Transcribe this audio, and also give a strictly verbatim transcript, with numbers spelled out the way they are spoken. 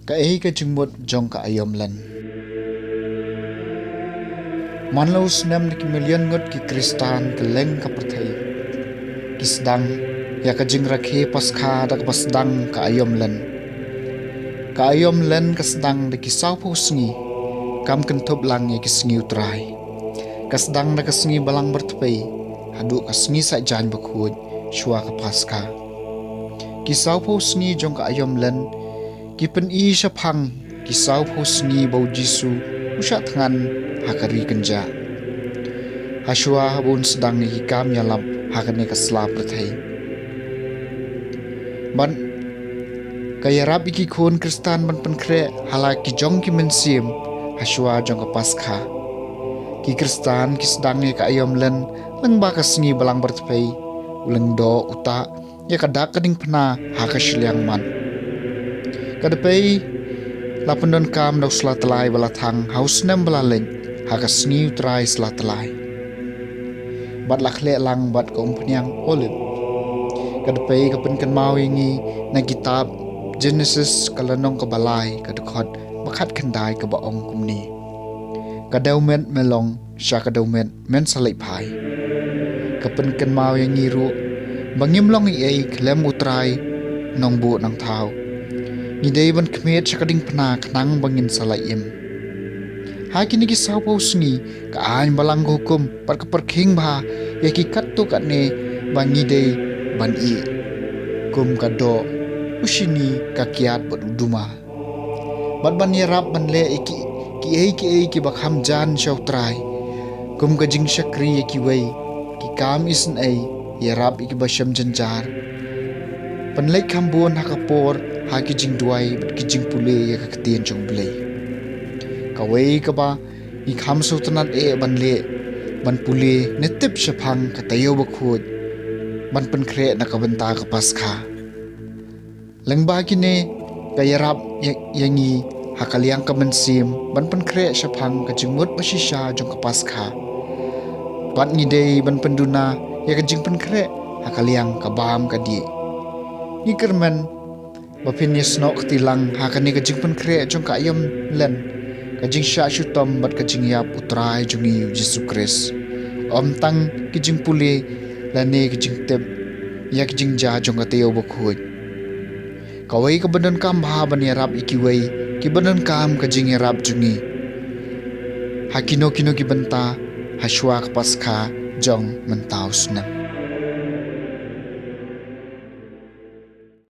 Kaei ka jingmut jong ka aiom len? Man la u snem da ki million ngut ki Khristan kylleng ka pyrthei ki sdang ïa ka jingrakhe Paskha da kaba sdang ka aiom len. Ka aiom len ka sdang da ki sawphew sngi, kam kynthup lang ïa ki sngi U Trai. Ka sdang da ka sngi Balang Barthpei haduh ka sngi Saitjaiñ Bakhuid, shuwa ka Paskha. Ki sawphew sngi jong ka aiom len ki pyni shaphang ki sawphew sngi ba U Jisu u shah thngan ha ka ri kynjah, ha shuwa haba un sdang ïa ki kam ïalap ha kane ka sla pyrthei. Bad ka ïarap ïa ki khun Khristan ban pynkhreh ha la ki jong ki mynsiem ha shuwa jong ka Paskha. Ki Khristan ki sdang ïa ka aiom len lyngba ka sngi Balang Barthpei, u lyngdoh, u tah ïa ka dak ka diengphna ha ka shiliang mat. Ka dpei la pyndonkam da u sla tlai ba la thang ha u snem ba la leit ha ka sngi U Trai sla tlai. Bad la khleh lang bad ka umphniang olib. Ka dpei ka pynkynmaw ïa ngi na kitab Jenesis ka lynnong kaba lai ka dkhot ba khatkhyndai kaba ong kumne: Ka dewmet me long sha ka dewmet men sa leit phai. Ka pynkynmaw ïa ngi ruh ba ngim long ei ei khlem U Trai Nongbuh Nongthaw. Ngi dei ban khmied sha ka diengphna khnang ba ngin sa lait im. Ha kine ki sawphew sngi ka aiñ balang ka hukum bad ka pyrkhing bha ïa ki katto katne ba ngi dei ban ïeh, kum ka doh, u shini, ka kiad bad u duma. Bad ban ïarap ban leh ïa ki, kiei kiei kiba kham jan sha U Trai, kum ka jingshakri ïa kiwei, ki kam isynei, ïarap ïa kiba shem jynjar, pynleit kham bun ha ka por ha ki jingduwai bad ki jingpule ïa ka Ktien jong U Blei. Kawei kaba ngi kham sngewtynnad eh ban leh, ban pule ne tip shaphang ka taïew bakhuid ban pynkhreh na ka bynta ka Paskha. Lyngba kine ka ïarap ïa, ïa ngi ha ka liang ka mynsiem ban pynkhreh shaphang ka jingmut ba shisha jong ka Paskha. Bad ngi dei ban pynduna ïa ka jingpynkhreh ha ka liang ka bam ka dih. Ngi kyrmen ba phin ïasnoh kti lang ha kane ka jingpynkhreh jong ka aiom len, ka jingshah shitom bad ka jingïap U Trai jong ngi U Jisu Khrist. Ym tang ki jingpule lane ki jingtip ïa ki jingjia jong ka taïew bakhuid. Kawei kaba donkam bha ban ïarap ïa kiwei kiba donkam ka jingïarap jong ngi ha kino kino ki bynta ha shuwa ka Paskha jong mynta u snem.